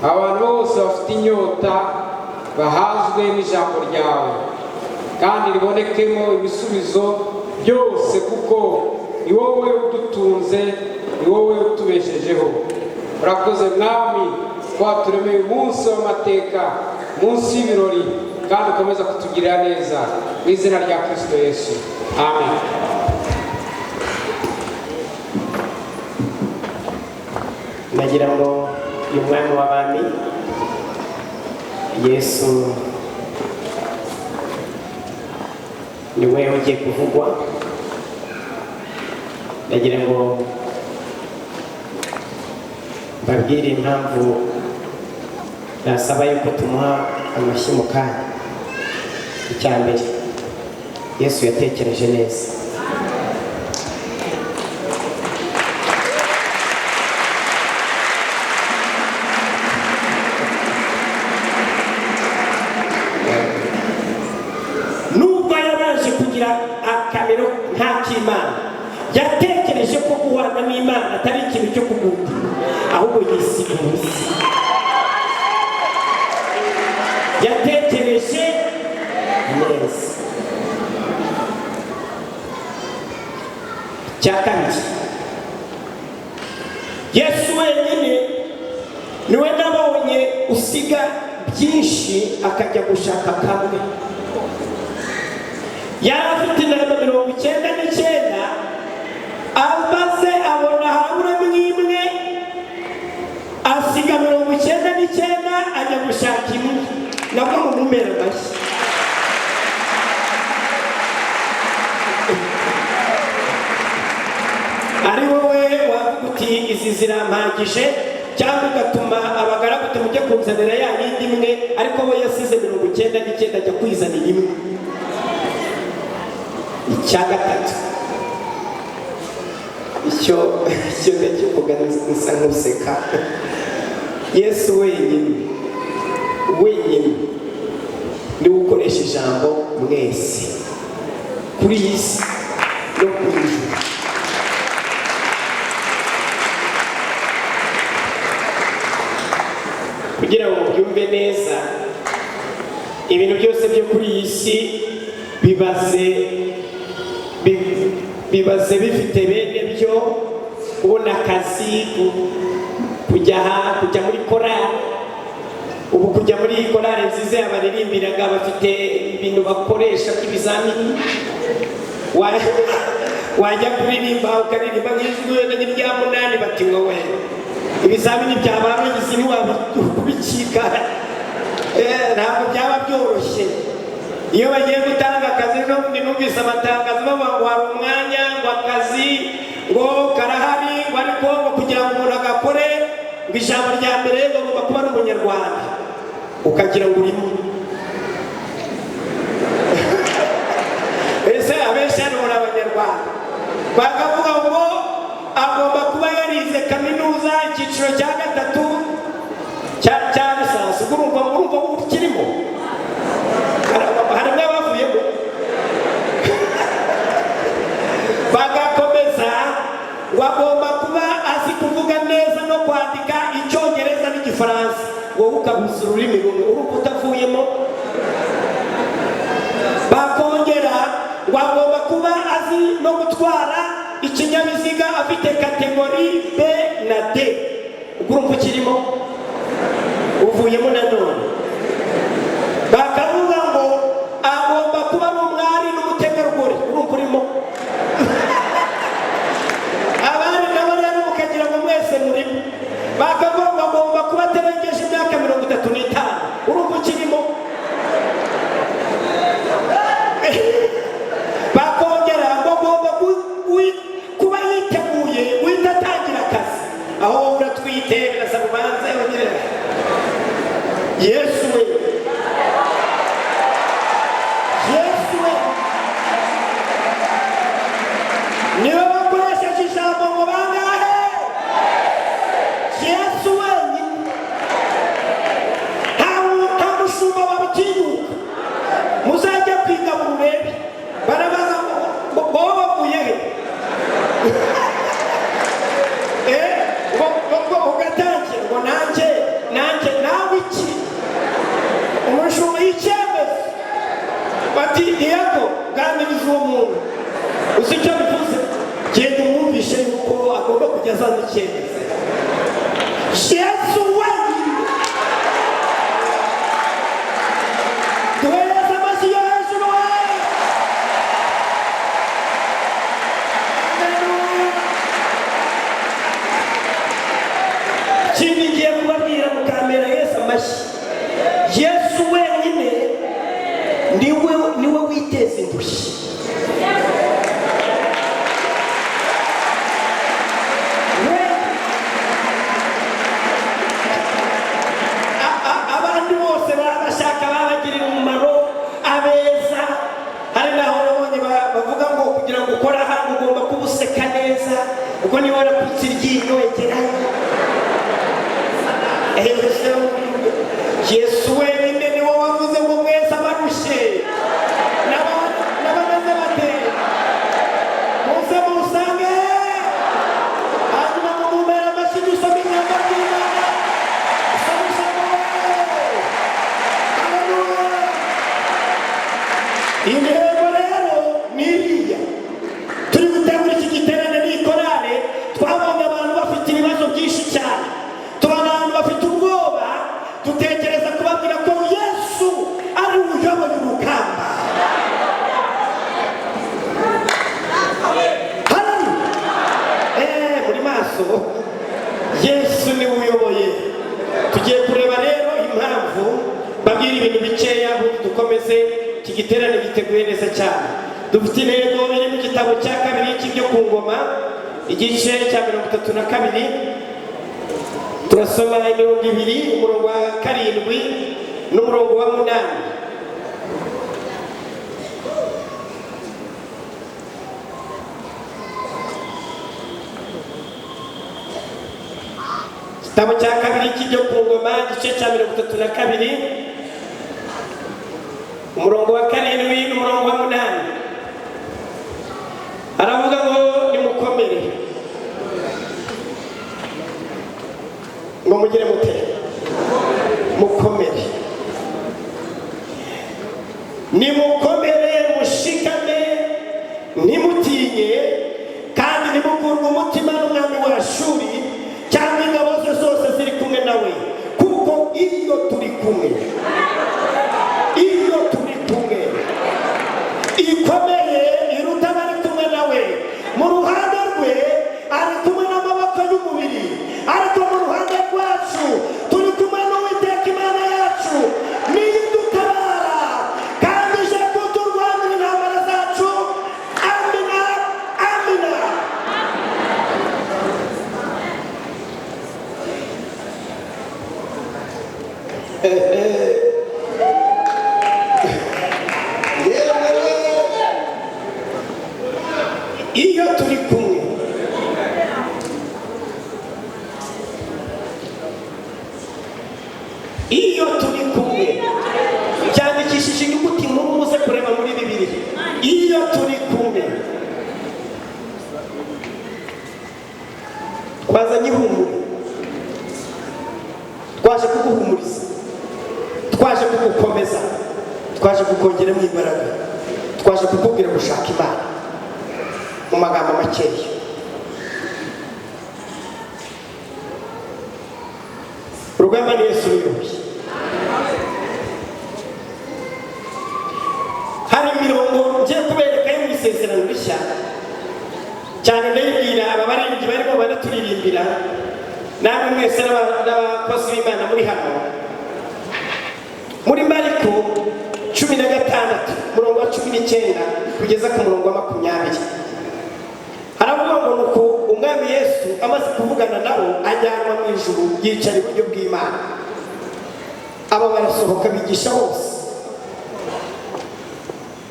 Abantu bose bafite inyota bahazwe n'ijambo ryawe, kandi ribonekemo ibisubizo byose, kuko ni wowe udutunze, ni wowe utubeshejeho. Urakoze Mwami ko waturemeye umunsi w'amateka, umunsi w'ibirori, kandi ukomeza kutugirira neza, mu izina rya Kristo Yesu, amen. Nagira ngo uyu mwami w'abami Yesu ni we ugiye kuvugwa. Nagira ngo mbabwire impamvu nasaba yuko tumuha amashyi mu kanya. Icya mbere, Yesu yatekereje neza. Nubwo yabanje kugira akamero nk'ak'Imana, yatekereje ko guhana n'Imana atari ikintu cyo kugundira, ahubwo yisiga ubusa. Yatekereje neza. Icya kabiri, Yesu wenyine niwe nabonye usiga byinshi akajya gushaka kamwe. Yari afite intama 99, amaze abona haraburamo imwe, asiga 99 ajya gushaka imwe. Nabwo mumumera amashyi. Ari wowe wavuga uti izi zirampagije, cyangwa ugatuma abagaragu uti mujye kunzanira ya yindi imwe, ariko we yasize 99 ajya kwizanira imwe. Icya gatatu, icyo icyo ndakivuga nsa nk'useka, Yesu wenyine wenyine niwe ukoresha ijambo mwese kuri iyi si no ku ijuru. Kugira ngo mubyumve neza, ibintu byose byo kuri iyi si bibaze bifite bene byo: kubona akazi, kujya aha, kujya muri korali. Ubu kujya muri korali nziza yabaririmbiraga bafite ibintu bakoresha by'ibizamini. Wajya kuririmba ukaririmba nk'ijwi wenda nk'irya munani, bati wowe ibizamini byaba bigize ntiwabikika. Ntabwo byaba byoroshye. Iyo bagiye gutanga akazi, n'ubundi numvise amatangazo bavuga ngo hari umwanya, ngo akazi ngo karahari, ngo ariko ngo kugira ngo umuntu agakore, ngo ijambo rya mbere ngo agomba kuba ari Umunyarwanda, ukagira ngo urimo. Ese abenshi hano muri Abanyarwanda? Bakavuga ngo agomba kuba yarize kaminuza icyiciro cya gatatu cya licence. Ubwo urumva ukirimo, harimo abavuyemo. Bagakomeza ngo agomba kuba azi kuvuga neza no kwandika Icyongereza n'Igifaransa. Wowe ukabuza ururimi rumwe, urumva utavuyemo? Bakongera ngo agomba kuba azi no gutwara ikinyabiziga, afite catégorie B na D. Ubwo urumva ukirimo, uvuyemo nanone. Bakavuga ngo agomba kuba ari umwari n'umutegarugori. Urumva urimo? Abari nabo rero mukagira ngo mwese murimo. Bakavuga ngo agomba kuba atarengeje imyaka 35. Urumva ukirimo? Bakongera ngo agomba kuba yiteguye guhita atangira akazi. Aho wowe uratwite, birasaba ubanze ugire. Yesu we, Yesu we niwe bakoresheje ijambo ngo bangahe? Yesu wenyine. Nta mushumba wabitinyuka. Muzajya kwiga mu rurebe, barabaza ngo wowe bavuye he? Ngo ugatangira ngo nanjye Umushumba y'icyemezo bati yego, ganiriza uwo muntu uzi icyo bivuze, genda umwumvishe yuko agomba kujya azana icyemezo. Yesu wenyine. Duhereze amashyi yo hejuru we. Haleluya. Ikindi ngiye kubabwira, mukamera Yesu amashyi. Yesu wenyine niwe witeza indushyi. Abandi bose baba bashaka babagirira umumaro, abeza. Hari naho nabonye bavuga ngo kugira ngo ukore ahantu ugomba kuba useka neza, kuko niba warakutse iryinyo wegeranye. Yesu wenyine niwe wavuze ngo mwese abarushye n'abameze bate, muze musange, hanyuma mumumere amashyi. Dusome ijambo ry'Imana, dusome ijambo. Haleluya. Intego rero ni iriya turi gutegura iki giterane n'ikorale. Twabonye abantu bafite ibibazo byinshi cyane, tubona abantu bafite ubwoba, dutekereza kubabwira ko Yesu ari we uyoboye urugamba. Haleluya. Muri maso, Yesu niwe uyoboye. Tugiye kureba rero impamvu, babwira ibintu bikeya ubundi dukomeze. Iki giterane giteguye neza cyane. Dufite intego iri mu gitabo cya kabiri cy'ibyo ku ngoma, igice cya 32. Turasoma imirongo ibiri, umurongo wa 7 n'umurongo wa 8. Igitabo cya kabiri cy'ibyo ku ngoma, igice cya 32, umurongo wa 7 n'umurongo wa 8, aravuga ngo nimukomere, ngo mugire mute? Mukomere, nimukomere, mushikame, ntimutinye kandi ntimukurwe umutima n'umwami wa Ashuri cyangwa ingabo ze zose ziri kumwe nawe, kuko iyo turi kumwe, iyo turi kumwe ikomeye iruta abari kumwe nawe. Mu ruhande rwe ari kumwe n'amaboko y'umubiri, ariko mu ruhande rwacu turi kumwe n'Uwiteka Imana yacu, niyo idutabara kandi ije kuturwanira intambara zacu. Amina, amina. Yewe, iyo turi kumwe, iyo turi kumwe, byandikishije inyuguti nkuru, muze kureba muri Bibiliya. Iyo turi kumwe, twazanye ihumure, twaje kuguhumuriza, twaje kugukomeza, twaje kukongeramo imbaraga, twaje kukubwira gushaka Imana. Mu magambo makeya, urugamba ni Yesu uruyoboye. Hari imirongo ngiye kubereka yo mu Isezerano Rishya cyane. Ndayibwira aba baririmbyi barimo baraturirimbira, namwe mwese n'abakozi b'Imana muri hano. Muri Mariko 16, umurongo wa 19 kugeza ku murongo wa 20, haravuga ngo nuko Umwami Yesu amaze kuvugana nabo ajyanwa mu ijuru, yicara iburyo bw'Imana. Aba barasohoka bigisha hose.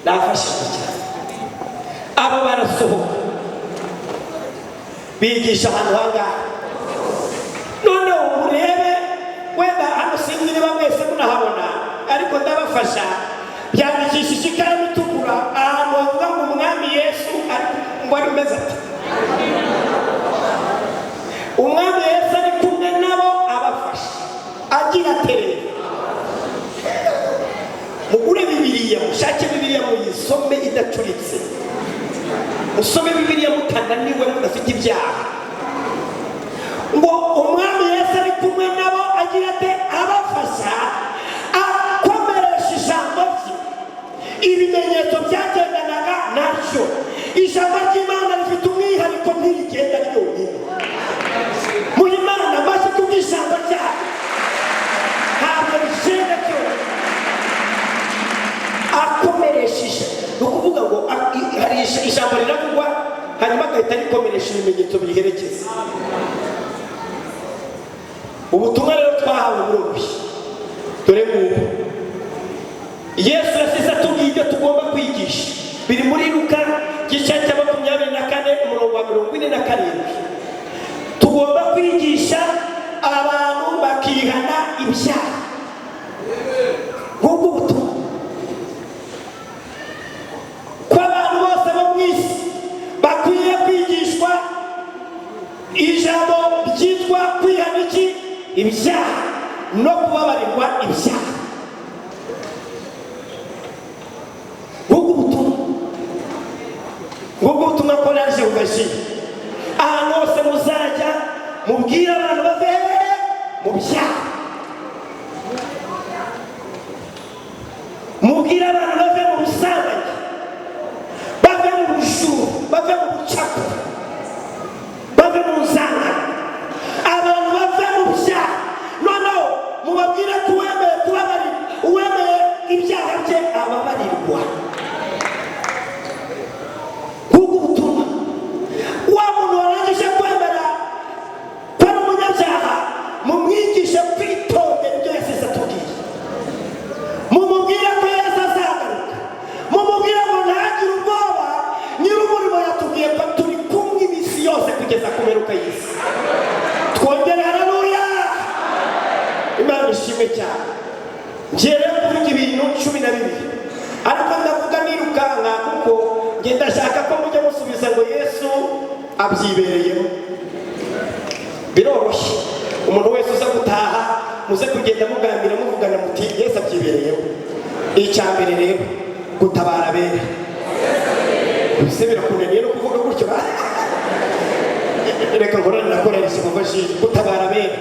Nafashijwe cyane. Aba barasohoka bigisha ahantu hangaha. Noneho murebe, wenda hano sinzi niba mwese munahabona, ariko ndabafasha. Byandikishije ikaramu itukura ahantu bavuga ngo Umwami Yesu ngo ari umeze ati: Umwami Yesu ari kumwe nabo abafasha, agira aterera. Mugure Bibiliya, mushake Bibiliya, muyisome idacuritse, musome Bibiliya mutananiwe, mudafite ibyaha. Ngo Umwami Yesu ari kumwe nabo, agira ate? Abafasha, akomeresha ijambo rye. Ibimenyetso byagendanaga naryo. Ijambo ry'Imana rifite umwihariko, ntirigenda ryonyine. Muha Imana amashyi kubw'ijambo ryayo, ntabwo rigenda ryonyine. Akomeresheje, ni ukuvuga ngo hari ijambo riravugwa, hanyuma agahita rikomeresha ibimenyetso biyiherekeza. Ubutumwa rero twahawe buroroshye, dore ngubu. Yesu yasize atubwiye ibyo tugomba kwigisha, biri muri Luka igice cya 24, umurongo wa 47. Tugomba kwigisha abantu bakihana ibyaha. Nk'ubwo butumwa, ko abantu bose bo mu isi bakwiye kwigishwa ijambo ryitwa kwihana iki? Ibyaha, no kubabarirwa ibyaha. Nk'ubwo butumwa, nk'ubwo butumwa ko naje bugashira ahantu hose muzajya, mubwire abantu bave hehe? Mu byaha. Mubwire abantu bave mu busambanyi, bave mu bujura, bave mu bucakura, bave mu nzangano, abantu bave mu byaha. Noneho mubabwire ko uwemeye kubabarira, uwemeye ibyaha bye ababarirwa. Nk'ubwo butumwa, wa muntu warangije kwemera ko ari umunyabyaha, mumwigishe kwitondera ibyo yasize atubwiye. Mumubwire ko Yesu azagaruka, mumubwire ngo ntagire ubwoba, nyir'umurimo yatubwiye ko turi kumwe iminsi yose kugeza ku mperuka y'isi. Twongere haleluya! Imana ishimwe cyane. Ngiye rero kuvuga ibintu 12, ariko ndavuga nirukanka kuko njye ndashaka ko mujya musubiza ngo Yesu abyibereyemo. Biroroshye, umuntu wese uza gutaha muze kugenda muganira, muvugana muti Yesu abyibereyemo. Icya mbere rero, gutabara abera. Ese birakunaniye no kuvuga gutyo? Reka nkorane na korali Jehova. Gutabara abera,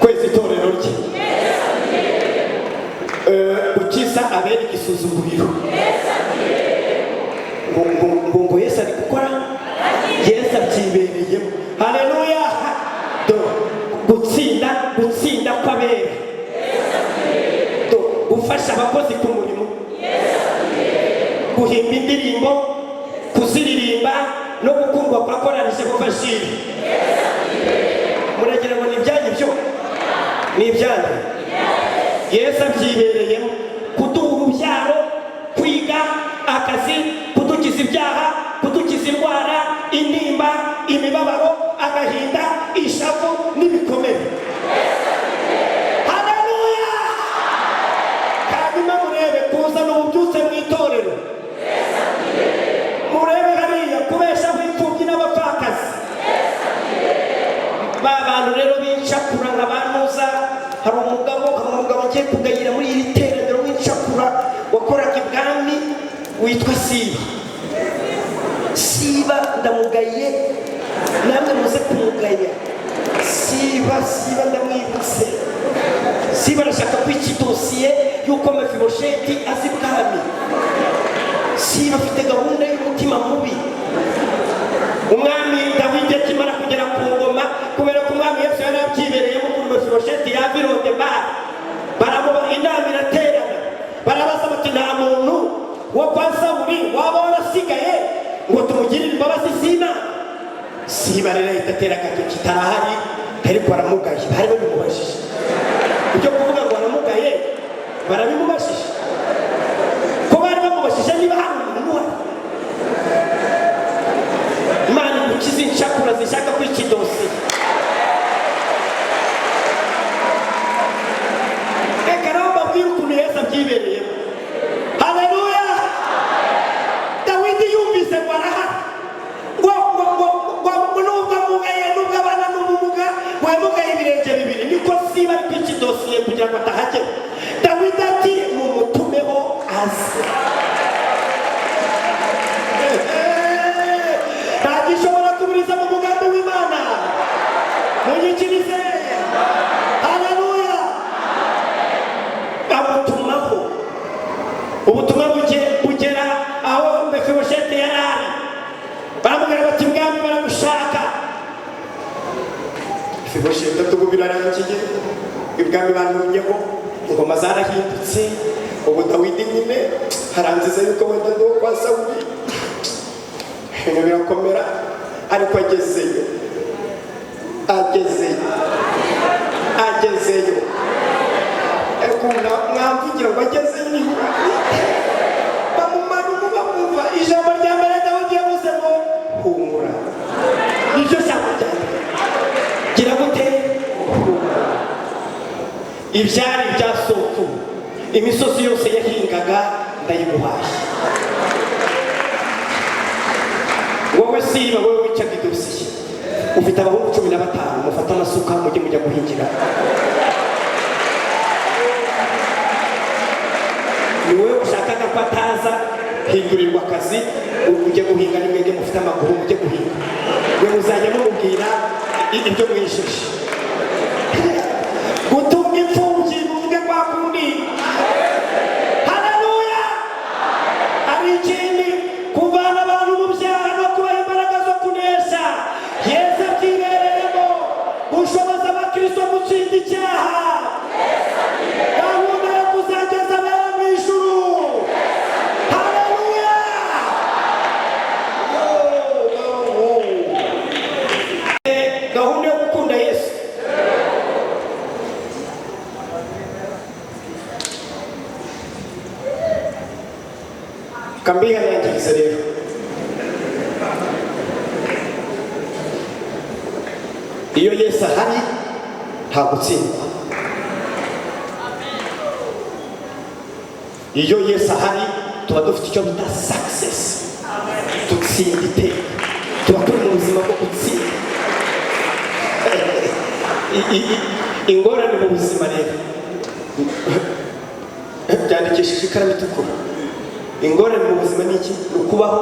kweza itorero rye, gukiza abera igisuzuguriro. Ngo Yesu ari gukora, Yesu abyibereyemo. Haleluya! Do gutsinda, gutsinda kw'abera, do gufasha abakozi ku murimo, guhimba indirimbo, kuziririmba no gukundwa kwa korali Jehova Jireh. Muragira ngo ni ibyanyu byo? Ni ibyanyu. Yesu abyibereyemo: kuduha urubyaro, kwiga, akazi, kudukiza ibyaha, kudukiza indwara, intimba, imibabaro, agahinda, ishavu n'ibikomere. Haleluya! Hanyuma murebe kuzana ububyutse mu itorero, murebe hariya kubeshaho imfubyi n'abapfakazi. Ba bantu rero b'incakura nka ba Ntuza, hari umugabo ngiye kugayira muri iri teraniro w'incakura wakoraga ibwami witwa Siba. Siba ndamugaye, namwe muze kumugaya. Siba, Siba ndamwibutse. Siba arashaka kwica idosiye y'uko Mefibosheti azi ibwami. Siba afite gahunda y'umutima mubi. Umwami Dawidi akimara kugera ku ngoma, kubera ko Umwami Yesu yari abyibereyemo kuri Mefibosheti yava i Lodebari, baramuba inama iraterana, barabaza bati nta muntu wo kwa Sawuli waba warasigaye ngo tumugirire imbabazi z'Imana? Siba rero ahita atera agatoki, tarahari, ariko aramugaye. Bari babimubajije ibyo kuvuga ngo aramugaye? Barabimubajije ko bari bamubajije niba hari umuntu uhari? Imana igukize incakura zishaka kwica idosiye. Reka nawe mbabwire ukuntu Yesu abyibereyemo. Haleluya! Dawidi yumvise ngo arahari, ngo nubwo amugaye, nubwo abana n'ubumuga, ngo yamugaye ibirenge bibiri, niko Siba ari kwica idosiye kugira ngo atahagera. Dawidi Ibwami bantumyeho, ingoma zarahindutse. Ubu Dawidi nyine haranziza yuko wenda ndi uwo kwa Sawuli, ibintu birakomera. Ariko agezeyo, agezeyo, agezeyo, ariko mwamvugira ngo agezeyo ni bamumara umubamuva. Ijambo rya mbere Dawidi yavuze ngo humura, niryo jambo rya mbere. Gira gute? Humura. Ibyari bya sokuru, imisozi yose yahingaga, ndayimuhaye. Wowe siba, wowe wicaga idosiye, ufite abahungu 15, mufate amasuka mujye mujya guhingira. Ni wowe ushakaga ko ataza, hindurirwa akazi ujye guhinga. Ni mwebwe mufite amaguru, mujye guhinga. Mwe muzajya mumubwira ibyo mwishishe. Gutunga imfubyi, muvuge kwa kundi haleluya. Hari ikindi: kuvana abantu mu byaha no kubaha imbaraga zo kunesha. Yesu abyibereyemo. Gushoboza abakristo gutsinda icyaha, gahunda yo kuzageza abera mu ijuru. Haleluya. Gahunda yo gukunda Yesu. Kambihanangirize rero, iyo Yesu ahari nta gutsindwa. Iyo Yesu ahari tuba dufite icyo bita success, dutsinda iteka, tuba turi mu buzima bwo gutsinda. Ingorane mu buzima rero, byandikishije ikaramu itukura, ingorane mu buzima ni iki? Ni ukubaho,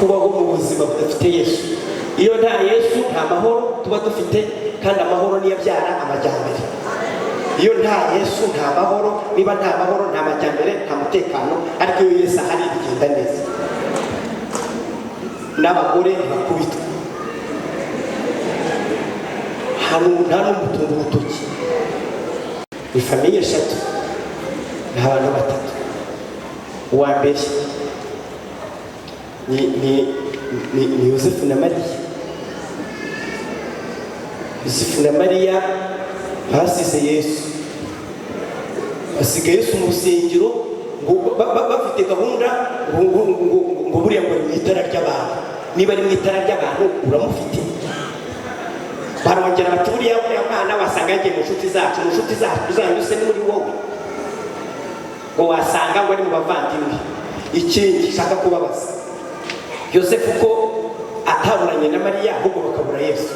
kubaho mu buzima budafite Yesu. Iyo nta Yesu, nta mahoro tuba dufite, kandi amahoro niyo abyara amajyambere. Iyo nta Yesu, nta mahoro. Niba nta mahoro, nta majyambere, nta mutekano. Ariko iyo Yesu ahari bigenda neza, n'abagore ntibakubitwa, nta n'umutunga urutoki. Ni famille eshatu, ni abantu batatu. Uwa mbere ni Yosefu na Mariya. Yosefu na Mariya basize Yesu, basiga Yesu mu rusengero ngo bafite gahunda ngo buriya ngo ari mu itara ry'abantu. Niba ari mu itara ry'abantu, uramufite. Barongera bati buriya uriya mwana wasanga yagiye mu nshuti zacu. Mu nshuti zacu zanyu se ni muri wowe? Ngo wasanga ngo ari mu bavandimwe. Ikindi nshaka kubabaza, Yosefu ko ataburanye na Mariya, ahubwo bakabura Yesu?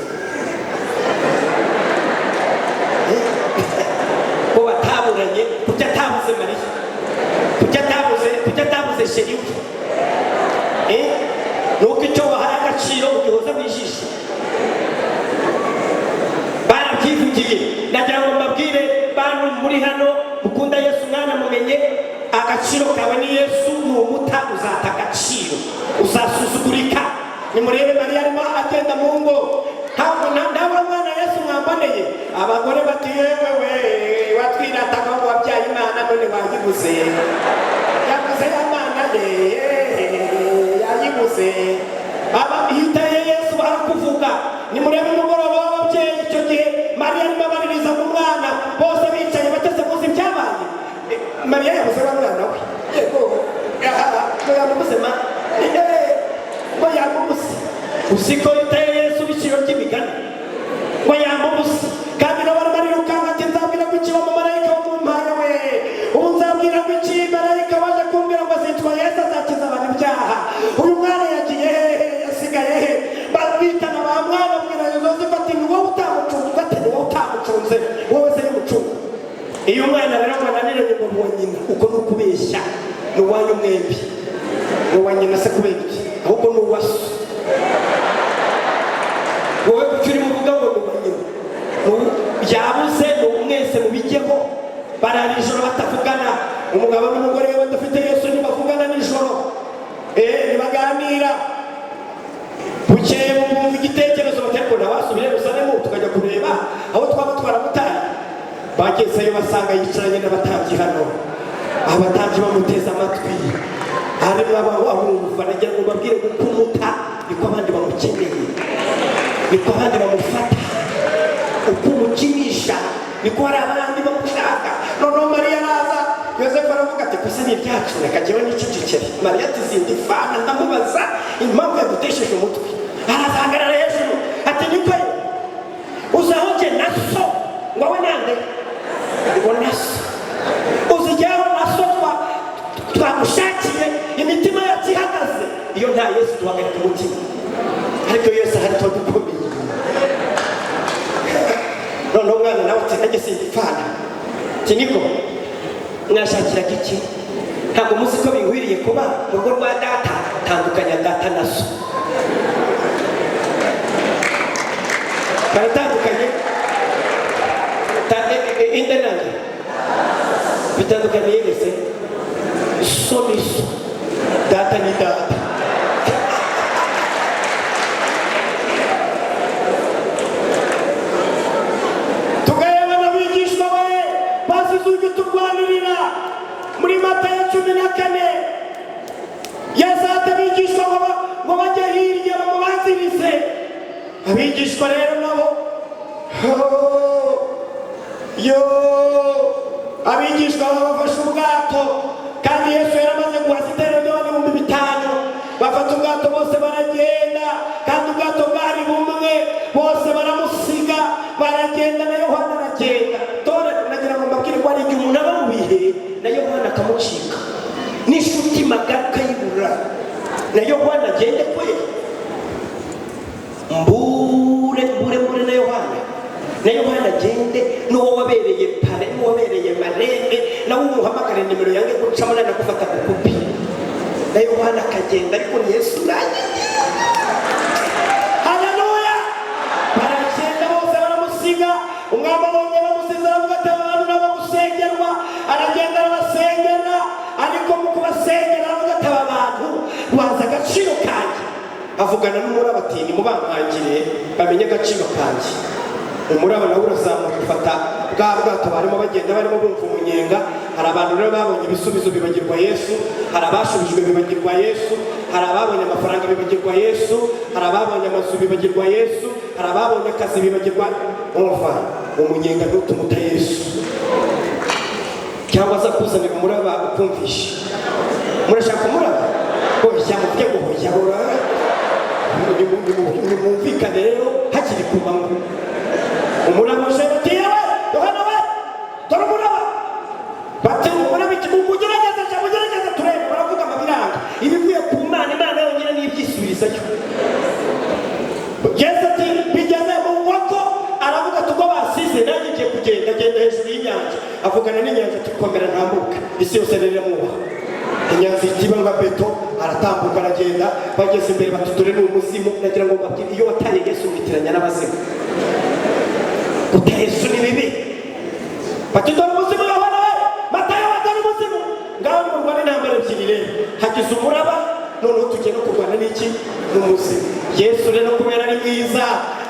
Ko bataburanye, kuki atabuze Mariya? Kuki atabuze chéri we? Nuko icyo wahaye agaciro ugihoza mu ijisho. Barabyivugiye. Ndagira ngo mbabwire, bantu muri hano mukunda Yesu, mwana mumenye agaciro kawe ni Yesu. Numuta uzata agaciro, uzasuzugurika. Nimurebe Mariya arimo agenda mu ngo, ntabwo ndabura mwana Yesu mwamboneye. Abagore bati yewe we, watwirataga ngo wabyaye Imana, none wayibuze. Yabuze ya mana ye, yayibuze. Aba yitaye Yesu barakuvuga. Nimurebe umugoroba w'ababyeyi, icyo gihe Mariya arimo abaririza ku mwana, bose bicaye bateze kuzi ibyabaye. Mariya yabuze wa mwana we. Yego, ngo yamubuze ma, ngo yamubuze. Uzi ko yitaye Yesu ibiciro by'imigani, ngo yamubuze. Kandi nawe arimo arirukanka ati nzabwira ko iki wa mumarayika wo mu mpano we? Ubu nzabwira ko iki marayika waje kumbwira ngo azitwa Yesu, azakiza abantu ibyaha? Uyu mwana yagiye hehe? Yasigaye he? Bitana ba mwana. Bwira Yozefu ati ni wowe utamucunze. Ati ni wowe utamucunze, wowe se y'umucungu. Iyo umwana rero ngo ananiranye ngo ni uwa nyina, uko ni ukubeshya. Ni uwanyu mwembi. Ni uwa nyina se kubera iki? Ahubwo ni uwa so. Wowe kuki urimo uvuga ngo ni uwa nyina? Yabuze ni mwese mubijyeho. Barara ijoro batavugana. Umugabo n'umugore we badafite Yesu ntibavugana nijoro, ntibaganira. Bukeye bumva igitekerezo bati ariko ntawasubira i Yerusalemu tukajya kureba aho twaba twaramutaye. Bagezeyo basanga yicaranye n'abatambyi hano, abatambyi bamuteze amatwi, harimo abumva. Nagira ngo babwire gukumuta niko abandi bamukeneye, niko abandi bamufata, uko umukinisha niko hari abandi bamushaka. Noneho Mariya araza, Yosefu aravuga ati: "Gusa ni ibyacu, reka jyewe nicecekere." Mariya ati: "Zindi fana." Ndamubaza impamvu yagutesheje umutwe. Araza ahagarara hejuru ati: "Niko ye, uzi aho jye na so ngo we nande ngo na so, uzi jyewe na so twamushakiye, imitima yacu ihagaze." Iyo nta Yesu duhagarika umutima, ariko iyo Yesu ahari tuba dukomeye. Noneho umwana nawe ati: "Nanjye sindipfana." Ati: "Niko mwashakiraga iki? Ntabwo muzi ko binkwiriye kuba mu rugo rwa data?" Tandukanya data na so, baratandukanye. Inde nanjye bitandukaniye yese? So ni so, data ni data. Tukareba n'abigishwa be basize ujya turwanirira muri Matayo 14. Yesu ati abigishwa ngo bajye hirya bamubanzirize. Abigishwa rero nabo, oh, yo, abigishwa bafashe ubwato, kandi Yesu yaramaze guhasa iteraniro ry'abantu 5000. Bafata ubwato bose baragenda, kandi ubwato bwari bumwe. Bose baramusiga baragenda, na Yohana aragenda. Tore, nagira ngo mbabwire ko hari igihe umuntu aba mu bihe na Yohana akamucika, n'inshuti magara ukayibura. Na Yohana agende kwe, mbure mbure mbure na Yohana, na Yohana agende, n'uwo wabereye parrain, n'uwo wabereye marraine, nawe umuhamagare nimero yange gucamo nanagufata kukupi, na Yohana akagenda, ariko ni Yesu nanjye. Haleluya! Baragenda bose baramusiga. Umwami abonye bamusize aravuga ati: "Abantu nabo gusengerwa." Aragenda arabasengera, ariko mu kubasengera aravuga ati: "Aba bantu bazi agaciro kanjye." Avugana n'umuraba ati: "Nimubankangire bamenye agaciro kanjye." Umuraba nawe urazamuka ufata bwa bwato barimo bagenda, barimo bumva umunyenga. Hari abantu rero babonye ibisubizo bibagirwa Yesu, hari abashubijwe bibagirwa Yesu, hari ababonye amafaranga bibagirwa Yesu, hari ababonye amazu bibagirwa Yesu, hari ababonye akazi bibagirwa. Umva, umunyenga ntutumuta Yesu, cyangwa aza kuzanira umuraba ukumvisha. Murashaka umuraba? Hoya, muvuge ngo hoya. Hora, nimwumvikane rero hakiri ku manywa. Umuraba uje, bati: "Yewe Yohana we, dore umuraba." Bati: "Umuraba iki? Mugerageze sha, mugerageze turebe." Baravuga amabiranga. Ibivuye ku Mana, Imana yonyine niyo ibyisubirizayo. Yesu ati bigeze mu nkoko, aravuga ati: "Ubwo basize nanjye ngiye kugenda." Agenda hejuru y'inyanja, avugana n'inyanja ati: "Komera, ntambuka." Isi yose rero iramwubaha. Inyanja ihita iba nka beto, aratambuka aragenda. Bageze imbere bati: "Dore ni umuzimu." Nagira ngo mbabwire, iyo wataye Yesu witiranya n'abazimu. Guta Yesu ni bibi. Bati: "Dore umuzimu, Yohana we, Matayo we, dore umuzimu." Ngaho nimurwane intambara ebyiri rero, hagize umuraba, noneho tugiye no kurwana n'iki? N'umuzimu. Yesu rero kubera ari mwiza,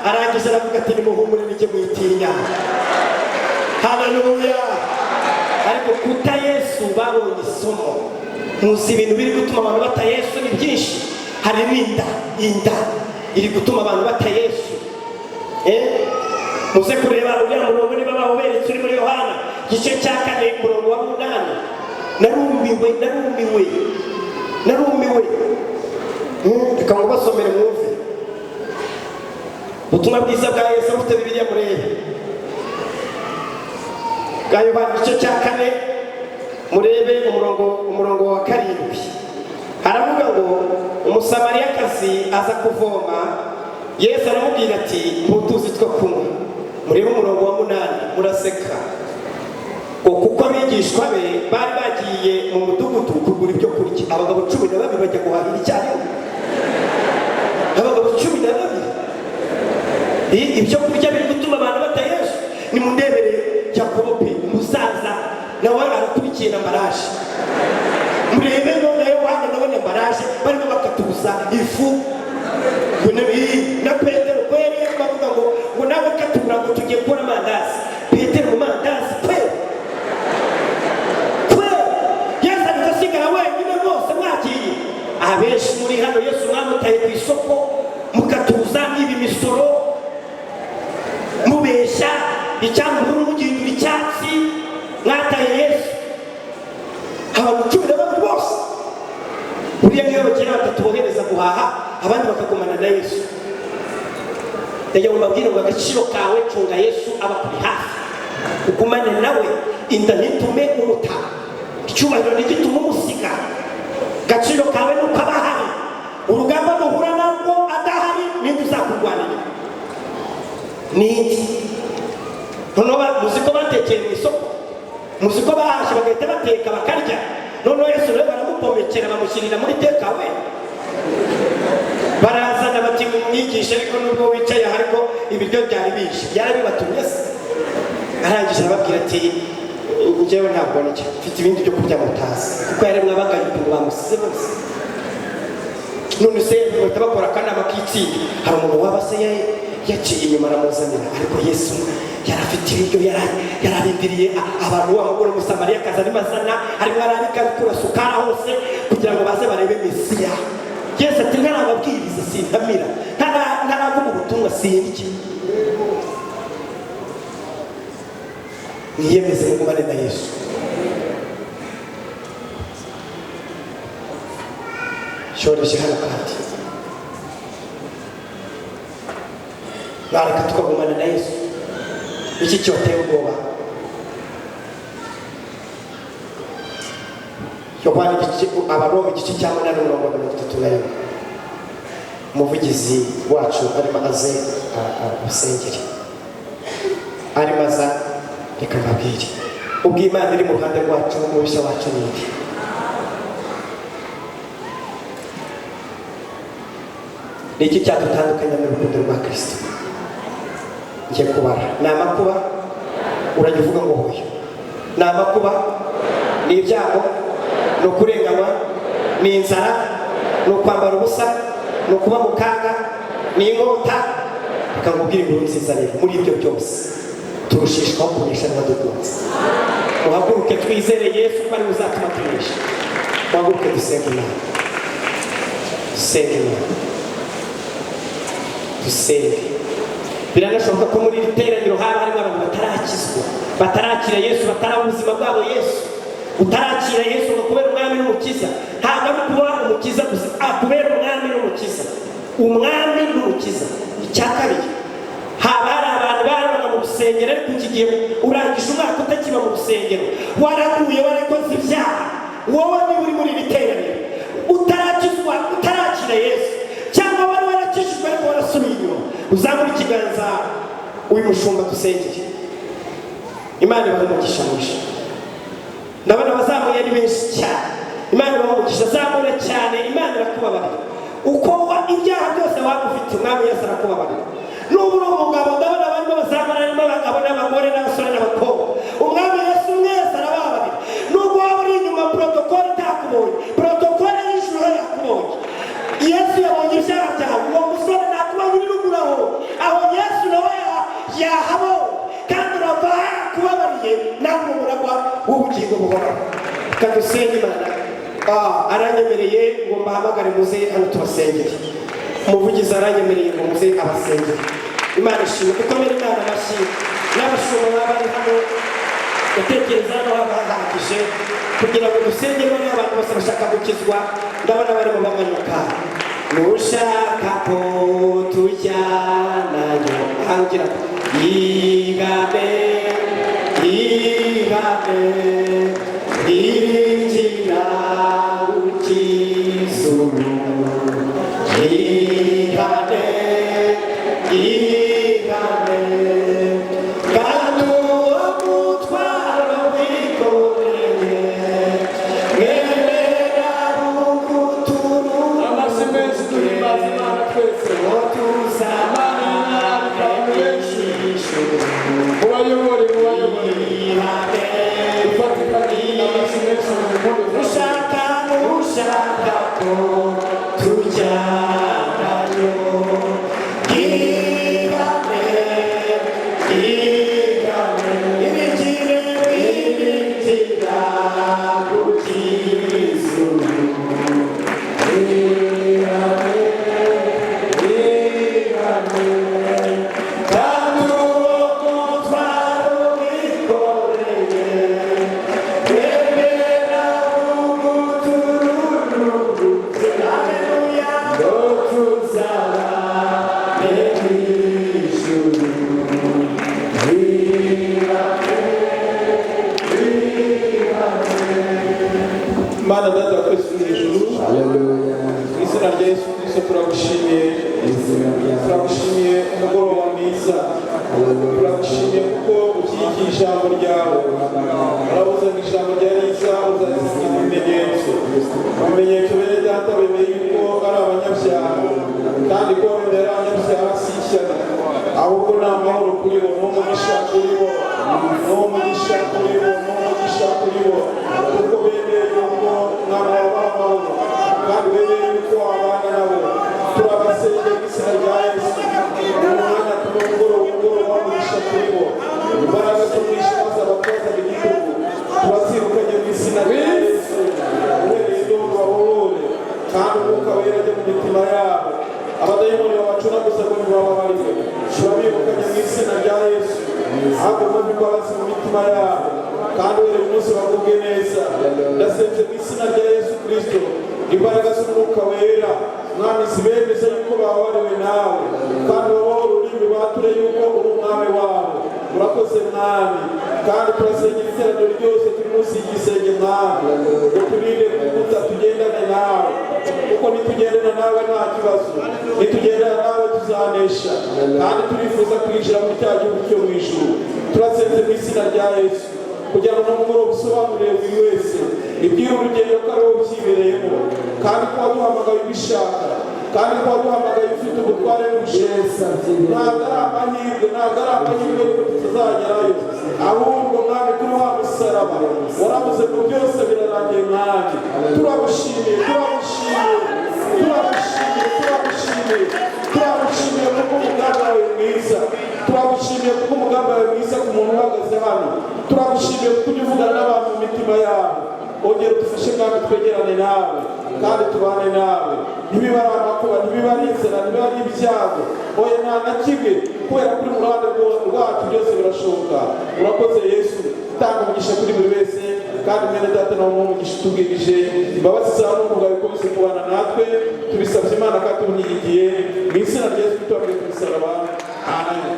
arangije aravuga ati: "Nimuhumure, nijye, mwitinya." Haleluya! Ariko kuta Yesu babonye isomo. Muzi ibintu biri gutuma abantu bata Yesu ni byinshi, harimo inda. Inda iri gutuma abantu bata Yesu. Muze kureba uriya murongo niba bawuberetse, uri muri Yohana igice cya 4 umurongo wa 8. Narumiwe, narumiwe, narumiwe. Reka ngo basomere mwumve ubutumwa bwiza bwa Yesu. Mufite Bibiliya murebe bwa Yohana igice cya 4, murebe umurongo wa 7. Haravuga ngo: Umusamariyakazi aza kuvoma, Yesu aramubwira ati: "Mpa utuzi two kunywa." Murebe umurongo wa 8, muraseka ngo kuko abigishwa be bari bagiye mu mudugudu kugura ibyo kurya. Abagabo 12 bajya guhahira icyarimwe, abagabo 12. Ibyo kurya biri gutuma abantu bata Yesu. Nimundebere Yakobo pe, umusaza nawe arakurikiye na emballage. Murebe none Yohana nawe na emballage, barimo bakatuza ifu ngo na Petero kweri bavuga ngo nawe katura, ngo tugiye gukora amandazi. Petero mu mandazi. Icyari ubururu mugihindura icyatsi. Mwataye Yesu. Abantu 12 bose, buriya niyo bagira batatu bohereza guhaha, abandi bakagumana na Yesu. Ndagira ngo mbabwire ngo agaciro kawe, cunga Yesu aba kuri hafi, ugumane nawe. Inda ntitume umuta, icyubahiro ntigitume umusiga. Agaciro kawe nuko aba ahari. Urugamba nuhura narwo adahari, ninde uzakurwanira? Ninde? Noneho muzi ko batekeye mu isoko, muzi ko bahashye bagahita bateka bakarya. Noneho Yesu nawe baramupomekera, bamushyirira muri takeaway. Barazana bati: "Mumwigishe, ariko nubwo wicaye aha, ariko ibiryo byari bishe." Byarabibatumye se? Arangije arababwira ati: "Njyewe ntabwo ndya, mfite ibindi byo kurya mutazi," kuko yari mwabagaye ukuntu bamusize bose. None se bahita bakora akanama k'itsinda, hari umuntu waba se yaciye inyuma aramuzanira? Ariko Yesu yari afite ibiryo, yararindiriye abantu. Wa mugore w'Umusamariya akaza arimo azana, arimo ararika gukura sukara hose kugira ngo baze barebe Mesiya. Yesu ati: "Ntarababwiriza sintamira, ntaravuga ubutumwa sindya." Mwiyemeze mugumane na Yesu. Shoreje hano kandi, mwareka tukagumana na Yesu. Iki cyoteye ubwoba? Yohana igice, Abaroma igice cya 8, umurongo wa 31. Umuvugizi wacu arimo aze abasengere, arimo aza. Reka mbabwire, ubwo Imana iri mu ruhande rwacu, umubisha wacu ni indi? Ni iki cyadutandukanya n'urukundo rwa Kirisito? Ngiye kubara. Ni amakuba? Urajya uvuga ngo hoya. Ni amakuba? Ni ibyago? Ni ukurenganywa? Ni inzara? Ni ukwambara ubusa? Ni ukuba mu kaga? Ni inkota? Reka nkubwire inkuru nziza rero: muri ibyo byose turushishwaho kunesha n'uwadukunze. Muhaguruke twizere Yesu ko ari we uzatuma tunesha. Muhaguruke dusenge Imana, dusenge Imana, dusenge. Biranashoboka ko muri iri teraniro haba harimo abantu batarakizwa, batarakira Yesu, bataraha ubuzima bwabo Yesu. Utarakira Yesu ngo kubera umwami n'umukiza, ntabwo ari ukuba umukiza gusa, kubera umwami n'umukiza, umwami n'umukiza. Icya kabiri, haba hari abantu baroga mu rusengero, ariko iki gihe urangije umwaka utakiba mu rusengero, waraguye, warakoze ibyaha. Wowe niba uri muri iri teraniro utarakizwa, utarakira Yesu, cyangwa wari warakijijwe ariko warasubiye inyuma, uzamure ikiganza uyu mushumba dusengere. Imana ibahe umugisha mwinshi. Ndabona abazamuye ari benshi cyane. Imana ibahe umugisha. Zamura cyane. Imana irakubabarira uko ibyaha byose waba ufite, Umwami Yesu arakubabarira. Nuba uri umugabo, ndabona barimo bazamura, harimo abagabo n'abagore n'abasore n'abakobwa. Umwami Yesu mwese arababarira. Nubwo waba uri inyuma, protokole itakubonye, protokole y'ijuru yakubonye. Yesu yabonye ibyaha byawe. Uwo musore nakubonye uri ruguru aho aho, Yesu nawe yahabonye, kandi urava yakubabariye, nawe umuragwa w'ubugingo buhoraho. Reka dusenge Imana. Aranyemereye ngo mbahamagare muze hano tubasengere. Umuvugizi aranyemereye ngo muze abasengere. Imana ishimwe. Dukomere Imana amashyi. N'abashumba baba bari hano, gutekereza hano haba hahagije kugira ngo dusengere n'abantu bose bashaka gukizwa. Ndabona barimo bamanuka. Nushaka ko tujyanayo, ahangira yigane, yigane, iringira ukizuru, yigane, yigane, kandi uwo mutwaro wikoreye mwemera buguturu. Amashyi menshi, duhimbaza Imana twese. Imana Mubayobore, mubayobore. Dufate. Bakurikiye ijambo ryawe. Urabuze ngo ijambo rya riza uzazisiga ibimenyetso. Ibimenyetso, bene data, bemeye yuko ari abanyabyaha, kandi ko bemeye ari abanyabyaha si ishyano, ahubwo ni amahoro kuri bo, ni umugisha kuri bo, ni umugisha kuri bo, ni umugisha kuri bo, kuko bemeye yuko Mwami wabaha amahoro kandi bemeye yuko wabana nabo. Turabasengera mu izina rya Yesu. Uyu mwanya turi mugoroba, umugoroba w'umugisha kuri bo. Imbaraga z'umwijima zabatwazaga igitugu turazirukanye mu izina rya Yesu. Uhereye none babohore, kandi Umwuka Wera ajya mu mitima yabo. Abadayimoni babacunaguza ngo ntibababarire, turabirukanye mu izina rya Yesu. Ahubwo bumve imbabazi mu mitima yabo, kandi uhereye umunsi bagubwe neza. Ndasenze mu izina rya Yesu Kirisito, imbaraga z'Umwuka Wera, Mwami, zibemeze yuko bababariwe nawe, kandi babaho ururimi bature yuko uri Umwami wabo. Urakoze, Mwami. Kandi turasengera iteraniro ryose turi munsi y'igisenge, Mwami, ngo turinde kuguta, tugendane nawe, kuko nitugendana nawe nta kibazo, nitugendana nawe tuzanesha, kandi turifuza kwinjira muri cya gihugu cyo mu ijuru. Turasenze mu izina rya Yesu kugira ngo n'umugoroba usobanurire buri wese iby'uru rugendo ko ari wowe ubyibereyemo, kandi ko waduhamagaye ubishaka, kandi ko waduhamagaye ufite ubutware n'ubushobozi. Ntabwo ari amahirwe, ntabwo ari amahirwe yuko tutazagerayo, ahubwo, Mwami, kuri wa musaraba waravuze ngo byose birarangiye. Mwami, turagushimiye, turagushimiye, turagushimiye, turagushimiye, turagushimiye kuko umugambi wawe mwiza. Turagushimiye kuko umugambi wawe mwiza ku muntu uhagaze hano. Turagushimiye kuko ujya uvugana n'abantu mu mitima yabo. Ongera udufashe, Mwami, twegerane nawe kandi tubane nawe. Ntibiba ari amakuba, ntibiba ari inzara, ntibiba ari ibyago, oya, nta na kimwe, kubera kuri mu ruhande rwacu byose birashoboka. Urakoze, Yesu. Tanga umugisha kuri buri wese, kandi mwene data nawe umuhe umugisha utubwirije. Imbabazi zawe n'ubuntu bwawe bikomeze kubana natwe. Tubisabye Imana kandi tubinyigiye mu izina rya Yesu, tubabwiye ku musaraba. Amen.